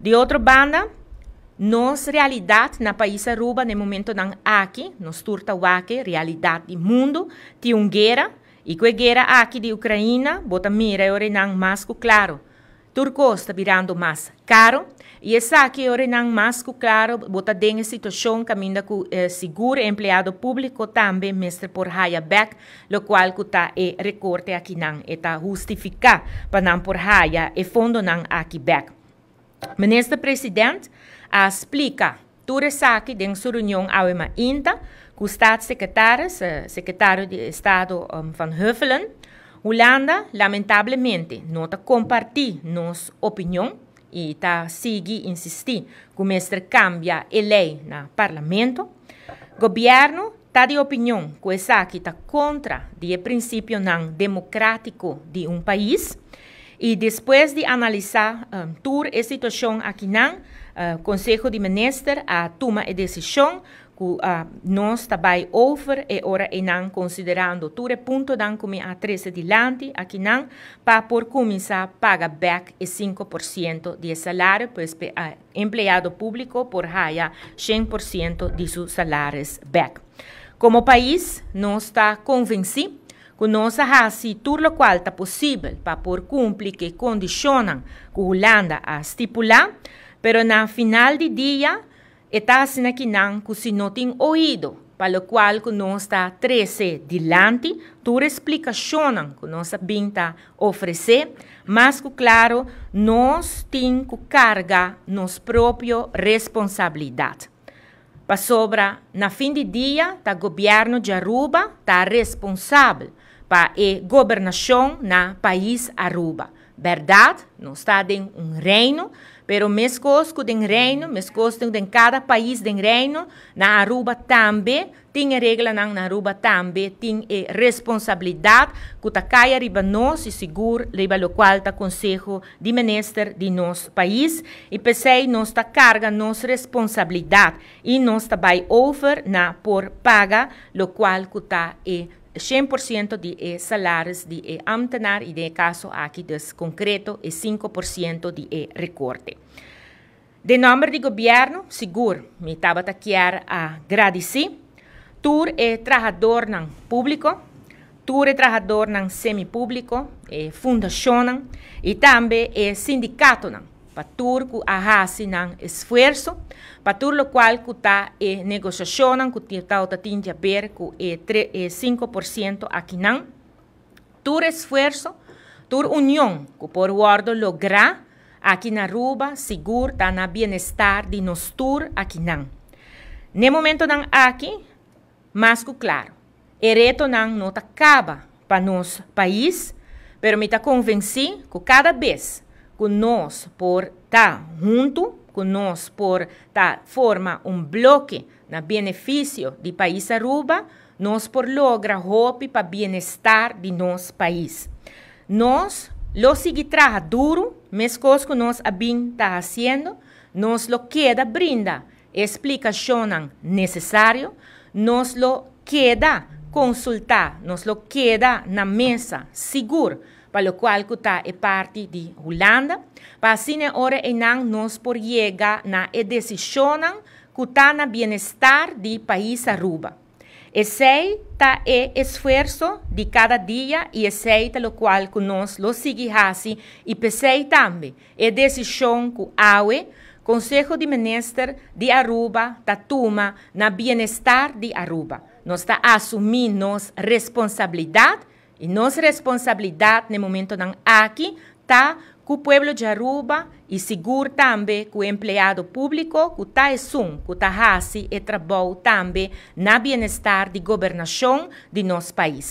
Di otro banda, nos realidad na pais Aruba na momentonan aki, nos tur ta wak e realidad di mundo, tin un guera, y cu e guera aki di Ucrania, bo ta mira nan mas cu claro. Tur cos ta birando mas caro y esaki nan mas cu claro bo ta den situacion caminda cu sigur empleado publico tambe mester por haya back locual cu ta e recorte aki nan ta hustifica pa nan por haya e fondonan aki back. Minister President a splica tur esaki den su reunion awe mainta cu staatssecretaris, secretario di Estado Van Huffelen. Hulanda, lamentablemente, no ta comparti nos opinion y ta sigui insisti cu mester cambia e ley na parlamento. Gobierno ta di opinion cu esaki ta contra di principionan democratico di un pais y despues di analisa tur e situacion aki nan, Conseho di Minister a tuma e decision cu nos ta bay over e ora ey nan, considerando tur e puntonan cu mi a trece dilanti aki nan, pa por cuminsa paga back e 5% di salario, pues pa empleado publico por haya 100% di su salario back. Como pais, nos ta convenci cu nos a haci tur locual ta posibel pa por cumpli cu e condicionnan cu Hulanda a stipula, pero na final di dia, ta asina cu nan cu si no tin oido, pa locual cu nos ta trece dilanti, tur explicacion cu nos a bin ta ofrece, mas cu claro, nos tin cu carga nos propio responsabilidad. Pasobra, na fin di dia, ta gobierno di Aruba ta responsabel pa e gobernacion na pais Aruba. Berdad, nos ta den un reino, pero mescos cu den reino, mescos den cada pais den reino, na Aruba tambe tin regla, na Aruba tambe tin e responsabilidad cu ta cay riba nos y sigur riba locual ta Conseho di Minister di nos pais y p'esey nos ta carga nos responsabilidad y nos ta bay over na por paga locual cu ta e 100% di e salario di e ambtenaar y den caso aki dus concreto e 5% di e recorte. Den nomber di gobierno, sigur, mi tabata kier a gradici tur e trahadornan publico, tur e trahadornan semi-publico, e fundacionnan y tambe e sindicatonan, pa tur cu a haci nan esfuerso, pa tur locual cu ta e negociacionnan cu ta tin di haber cu e 5% aki nan. Tur esfuerso, tur union cu por wordo logra aki na Aruba, sigur ta na bienestar di nos tur aki nan. Na momentonan aki, mas cu claro, e retonan no ta caba pa nos pais, pero mi ta convenci cu cada bes cu nos por ta hunto, cu nos por ta forma un bloke na beneficio di pais Aruba, nos por logra hopi pa bienestar di nos pais. Nos lo sigui traha duro, mescos cu nos a bin ta haciendo, nos lo keda brinda explicacion necesario, nos lo keda consulta, nos lo keda na mesa, sigur, pa locual cu ta e parti di Hulanda, pa asina ora ey nan nos por yega na e decision cu ta na bienestar di pais Aruba. Esey ta e esfuerso di cada dia y esey ta locual cu nos lo sigui haci y p'esey tambe e decision cu awe Conseho di Minister di Aruba ta tuma na bienestar di Aruba. Nos ta asumi nos responsabilidad y nos responsabilidad na momentonan aki ta cu pueblo di Aruba y sigur tambe cu empleado publico cu ta esun cu ta haci e trabou tambe na bienestar di gobernacion di nos pais.